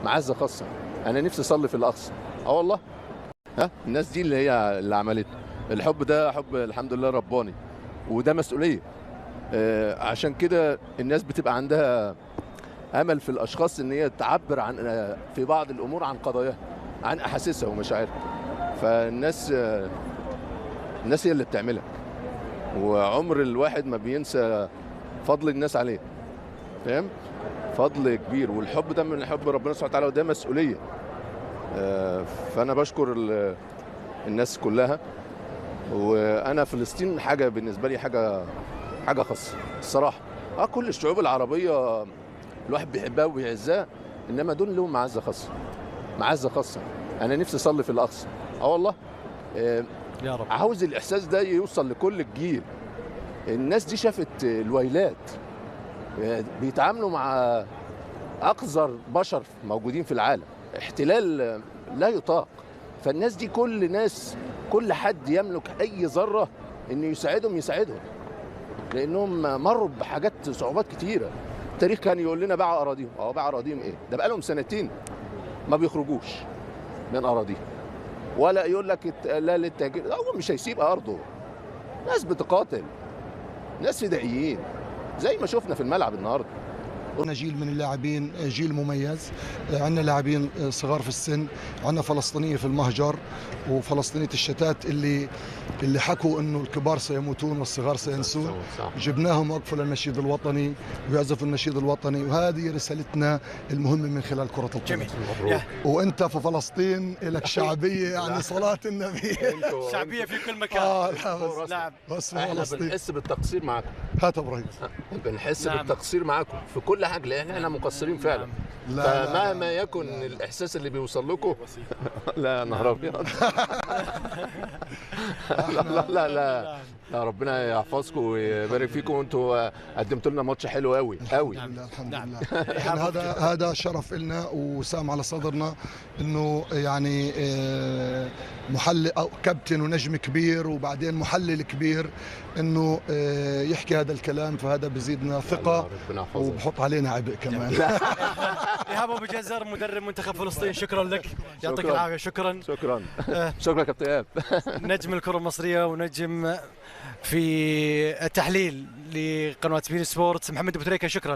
معزة خاصة. انا نفسي اصلي في الاقصى، والله. ها الناس دي اللي هي اللي عملته الحب ده، حب الحمد لله رباني، وده مسؤولية. عشان كده الناس بتبقى عندها امل في الاشخاص ان هي تعبر عن في بعض الامور، عن قضاياها، عن احاسيسها ومشاعرها. فالناس الناس هي اللي بتعملها، وعمر الواحد ما بينسى فضل الناس عليه، فاهم؟ فضل كبير، والحب ده من حب ربنا سبحانه وتعالى، وده مسؤولية. فانا بشكر الناس كلها. وانا فلسطين حاجة بالنسبة لي، حاجة خاصة الصراحة. كل الشعوب العربية الواحد بيحبها وبيعزها، انما دول لهم معزة خاصة، معزة خاصة. انا نفسي اصلي في الاقصى، والله. يا رب. عاوز الاحساس ده يوصل لكل الجيل. الناس دي شافت الويلات، بيتعاملوا مع اقذر بشر موجودين في العالم، احتلال لا يطاق. فالناس دي كل ناس، كل حد يملك اي ذره انه يساعدهم يساعدهم، لانهم مروا بحاجات صعوبات كتيرة. التاريخ كان يقول لنا باعوا اراضيهم، باعوا اراضيهم ايه؟ ده بقى لهم سنتين ما بيخرجوش من اراضيهم، ولا يقول لك لا للتهجير، هو مش هيسيب ارضه. ناس بتقاتل، ناس فدائيين زي ما شفنا في الملعب النهارده. عندنا جيل من اللاعبين، جيل مميز، عندنا لاعبين صغار في السن، عندنا فلسطينية في المهجر وفلسطينيه الشتات اللي حكوا انه الكبار سيموتون والصغار سينسون، جبناهم وقفوا للنشيد الوطني ويعزفوا النشيد الوطني، وهذه رسالتنا المهمة من خلال كره القدم. جميل. وانت في فلسطين لك شعبية، يعني صلاة النبي شعبية في كل مكان. نعم، بس احنا بنحس بالتقصير معاكم. هات ابراهيم، بنحس بالتقصير معاكم في كل حاجة، لان احنا مقصرين فعلا. فمهما يكن الاحساس اللي بيوصل لكم، لا نهار ابيض. لا لا لا لا، ربنا يحفظكم ويبارك فيكم، وانتوا قدمتوا لنا ماتش حلو قوي قوي. الحمد لله، الحمد لله. هذا شرف لنا وسام على صدرنا، انه يعني محلل او كابتن ونجم كبير وبعدين محلل كبير انه يحكي هذا الكلام، فهذا بزيدنا ثقة وبحط علينا عبء كمان. ايهاب ابو جزر مدرب منتخب فلسطين، شكرا لك، يعطيك العافية. شكرا شكرا شكرا كابتن ايهاب. نجم الكره المصرية ونجم في التحليل لقناه بين سبورت محمد ابو تريكه، شكرا.